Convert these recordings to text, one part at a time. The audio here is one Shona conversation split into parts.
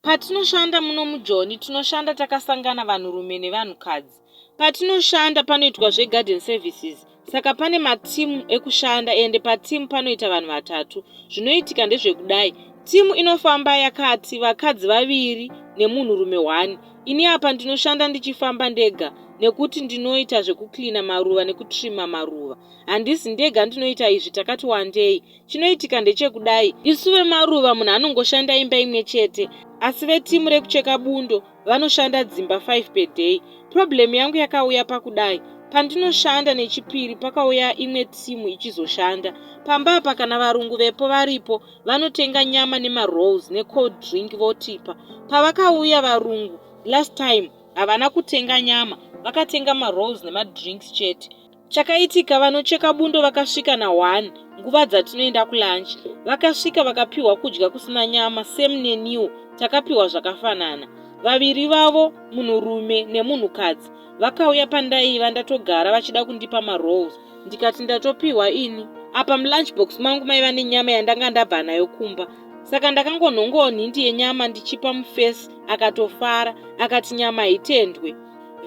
Patinoshanda muno muJoni tinoshanda takasangana vanhurume nevanhukadzi. Patinoshanda panoitwa zvegarden services saka pane matimu ekushanda ende patimu panoita vanhu vatatu. Zvinoitika ndezvekudai, timu inofamba yakati vakadzi vaviri nemunhurume one. Ini apa ndinoshanda ndichifamba ndega nekuti ndinoita zvekucleana maruva nekutrima maruva. Handisi ndega ndinoita izvi takati wandei. Chinoitika ndechekudai, isu vemaruva munhu anongoshanda imba imwe chete asi vetimu rekucheka bundo vanoshanda dzimba 5 per day. Problem yangu yakauya pakudai, pandinoshanda neChipiri pakauya imwe timu ichizoshanda. Pamba apa kana varungu vepo varipo vanotenga nyama nemarolls necold drink votipa. Pavakauya varungu last time havana kutenga nyama, vakatenga marolls nemadrinks chete. Chakaitika vanocheka bundo vakasvika na1 nguva dzatinoenda kulunch. Vakasvika vakapiwa kudya kusina nyama same neniwo takapiwa zvakafanana. Vaviri vavo munhurume nemunhukadzi vakauya pandaiva ndatogara vachida kundipa marolls ndikati ndatopiwa ini. Apa mulunch box mangu maiva nenyama yandanga ndabva nayo kumba. Saka ndakangonhongawo nhindi yenyama ndichipa mufesi akatofara akati nyama haitendwe.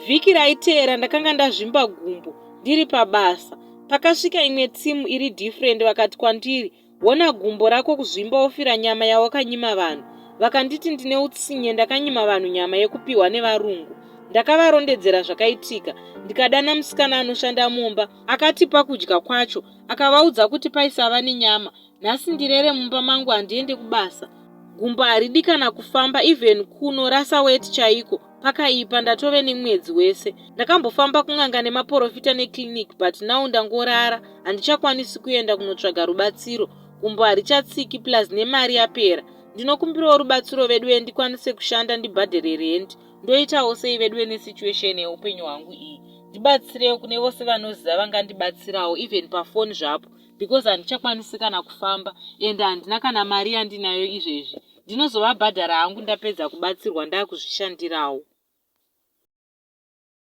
Vhiki raiteera ndakanga ndazvimba gumbo ndiri pabasa. Pakasvika imwe timu iri different vakati kwandiri hona gumbo rako kuzvimba wofira nyama yawakanyima vanhu. Vakanditi ndine utsinye ndakanyima vanhu nyama yekupiwa nevarungu. Ndakavarondedzera zvakaitika ndikadana musikana anoshanda mumba akatipa kudya kwacho akavaudza kuti paisava nenyama. Nhasi ndirere mumba mangu handiende kubasa. Gumbo haridi kana kufamba even kuno rasa weti chaiko pakaipa ndatove nemwedzi wese. Ndakambofamba kun'anga nemaporofita neclinic but now ndangorara handichakwanisi kuenda kunotsvaga rubatsiro. Gumbo harichatsiki plus nemari yapera. Ndinokumbirawo rubatsiro veduwe ndikwanise kushanda ndibhadhere rent. Ndoitawo sei veduwe nesituation yeupenyu hwangu iyi. Ndibatsirewo kune vose vanoziva vangandibatsirawo even pafoni zvapo because handichakwanisi kana kufamba ende handina kana mari yandinayo izvezvi. Ndinozovabhadhara hangu ndapedza kubatsirwa ndakuzvishandirawo.